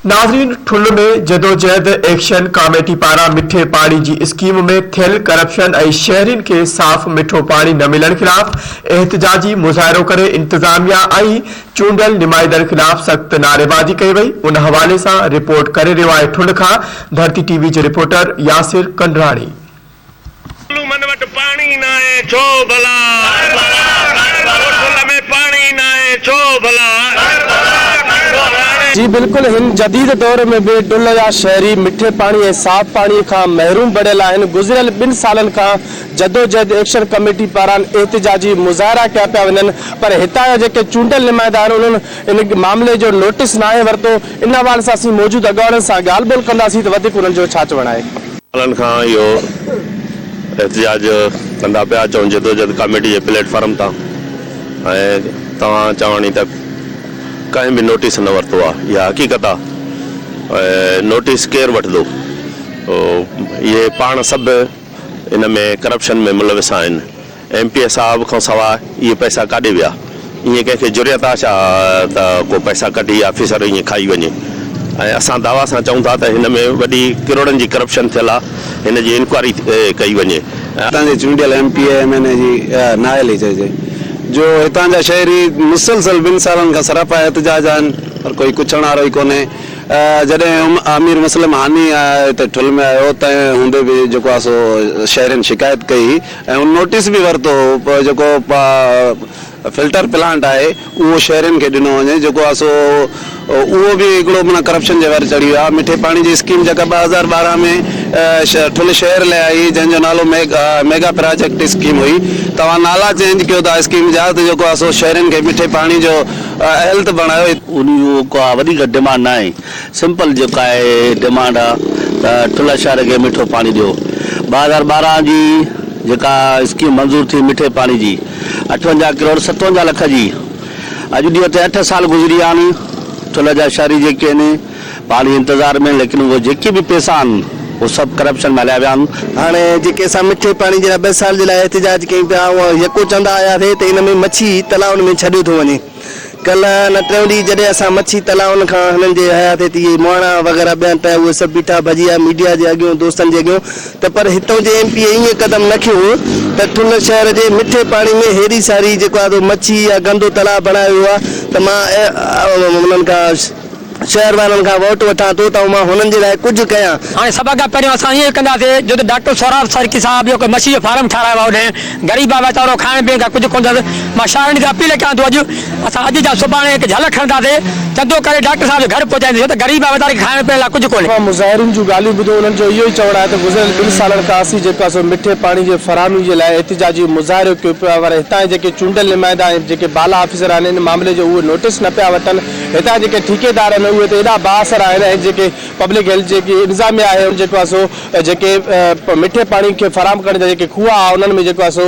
ناظرين ٺل ۾ جدوجهد action committee پاران مٺي پاڻي جي اسڪيم ۾ ٿيل ڪرپشن ۽ شهرين کي صاف مٺو پاڻي نه ملڻ خلاف احتجاجي مظاهرو ڪري انتظاميا ۽ چونڊيل نمائندن خلاف سخت نعريبازي ڪئي وئي ان حوالي سان رپورٽ ڪري رهيو آهي ٺل کان ڌرتي ٽي وي جو رپورٽر ياسر ڪنڊراڻي. من وٽ پاڻي ناهي ڇو ڀلا ٺل ۾ پاڻي ناهي ڇو ڀلا. جي بلڪل هن جديد دور ۾ به ڊل جا شهري مٺي پاڻي ۽ صاف پاڻي کان محروم بڻيل آهن گذريل ٻن سالن کان جدوجهد ايڪشن ڪميٽي پاران احتجاجي مظاهرا ڪيا پيا وڃن پر هتان جا جيڪي چونڊيل نمائندا آهن انهن ان معاملي جو نوٽيس ناهي ورتو ان حوالي سان اسين موجود اڳواڻن سان ڳالهه ٻولهه ڪنداسين ته وڌيڪ انهن جو ڇا چوڻ آهي. سالن کان اهو احتجاج ڪندا پيا اچون جدوجھد ڪاميٽي جي پليٽ فارم تان ۽ توهان چواڻي ته ڪنهن به نوٽيس نه ورتو آهي اها حقيقت آهي ۽ نوٽيس ڪير وٺندو اهي پاڻ سڀ ان ۾ ڪرپشن ۾ ملوث آهن. ايم پي اي صاحب کان سواء اهي پئسا ڪاڏي ويا؟ ائين ڪنهن کي جرئت آ ڇا ته ڪو پئسا ڪڍي آفيسر ائين کائي وڃي؟ ۽ اسان دعويٰ سان چئون ٿا ته هن ۾ وڏي ڪروڙن جي ڪرپشن ٿيل آ، هن جي انڪوائري ڪئي وڃي. هتان جي چونڊيل M P A M N A جي اها نااهلي چئجي جو هتان جا شهري مسلسل ٻن سالن کان سراپا احتجاج آهن پر ڪوئي ڪڇڻ وارو ئي ڪونهي. جڏهن امير مسلم هاني هتي ٺل ۾ آيو تنهن هوندي به جيڪو آهي سو شهرين شڪايت ڪئي هئي ۽ ان نوٽيس به ورتو هو پر جيڪو فلٽر پلانٽ آهي اهو شهرين کي ڏنو وڃي جيڪو آهي سو اهو به هڪڙو معنيٰ ڪرپشن جي ور چڙهي ويو آهي مٺي پاڻي جي اسڪيم جيڪا 2012 ۾ ٺل شهر لاء آئي جنهن جو نالو ميگا پراجيڪٽ اسڪيم هئي توهان نالا چينج ڪيو ٿا اسڪيم جا ته جيڪو آهي سو شهرين کي مٺي پاڻي جو اهل ته بڻايو. ان جو ڪا وڌيڪ ڊمانڊ ناهي سمپل جيڪا آهي ڊمانڊ آ ته ٺلهه شهر کي مٺو پاڻي ڏيو. 2012 جي جيڪا اسڪيم منظور ٿي مٺي پاڻي جي 58 ڪروڙ 57 لک جي اڄ ڏينهن تي اٺ سال گذري ويا آهن ٺلهه جا شهري جيڪي آهن پاڻي جي انتظار ۾ آهن ليڪن اهي جيڪي به پئسا آهن اهي سڀ ڪرپشن ۾ هليا ويا آهن. هاڻي جيڪي اسان مٺي پاڻي جي لاء ٻه سال جي لاء احتجاج ڪيون پيا اهو يڪو چوندا آياسي ته ان ۾ مڇي تلائن ۾ ڇڏيو ٿو وڃي. ڪلهه نه ٽيون ڏينهن جڏهن اسان مڇي تلائن کان هنن جي حياتي تي اهي مهاڻا وغيره ٻيا ٽيا اهي سڀ بيٺا ڀڄي آيا ميڊيا جي اڳيون دوستن جي اڳيون ته پر هتئون جي ايم پي اي ائين قدم نه کنيو هو ته ٺل شهر جي مٺي پاڻي ۾ هيڏي ساري جيڪو آهي سو مڇي يا گندو تلاء بڻايو ويو آهي ته مان انهن کان شهر وارن کان ووٽ وٺان ٿو ته مان هنن جي لاء ڪجهه ڪيان. هاڻي سڀ کان پهريون اسان ائين ڪنداسين جو ته ڊاڪٽر سهراب سرڪي صاحب جو مڇي جو فارم ٺارايو آهي اوڏهين غريب آهي ويچارو کائڻ پيئڻ کان ڪجهه ڪونه اٿس مان شهرين کي اپيل ڪيان ٿو اڄ اسان اڄ جا سڀاڻي هڪ جهل کڻنداسين چندو ڪري ڊاڪٽر صاحب جي گهر پهچائينداسين ڇو ته غريب آهي ويچاري کي کائڻ پيئڻ لاء ڪجهه ڪونهي. مان مظاهرين جون ڳالهيون ٻڌو انهن جو اهو ئي چوڻ آهي ته گذريل ٻن سالن کان اسين جيڪو آهي سو مٺي پاڻي جي فراهمي جي لاء احتجاجي مظاهرو ڪيو پيو آهي پر هتان جا جيڪي چونڊيل نمائندا ۽ جيڪي بالا آفيسر آهن ان معاملي جو اهي نوٽيس نه پيا وٺن. هتان جيڪي ٺيڪيدار آهن اهي ته ايڏا بااثر آهن ۽ جيڪي پبلڪ هيلٿ جيڪي انتظاميا آهي ان جيڪو آهي سو جيڪي مٺي پاڻي کي فراهم ڪرڻ جا جيڪي کوها آهن انهن ۾ جيڪو آهي سو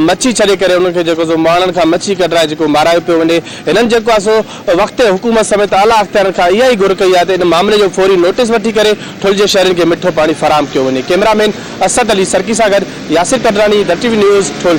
مڇي ڇڏي ڪري انهن کي جيڪو سو مهاڻن کان مڇي ڪڍرائي جيڪو مارايو پيو وڃي هنن جيڪو آهي سو وقت حڪومت سميت اعليٰ اختيارن کان اها ئي گهر ڪئي آهي ته ان معاملي جو فوري نوٽيس وٺي ڪري ٺل جي شهرين کي مٺو پاڻي فراهم ڪيو وڃي ڪئميرا مين اسد علي سرڪي سان گڏ Yasir Qadrani the T V news Thul.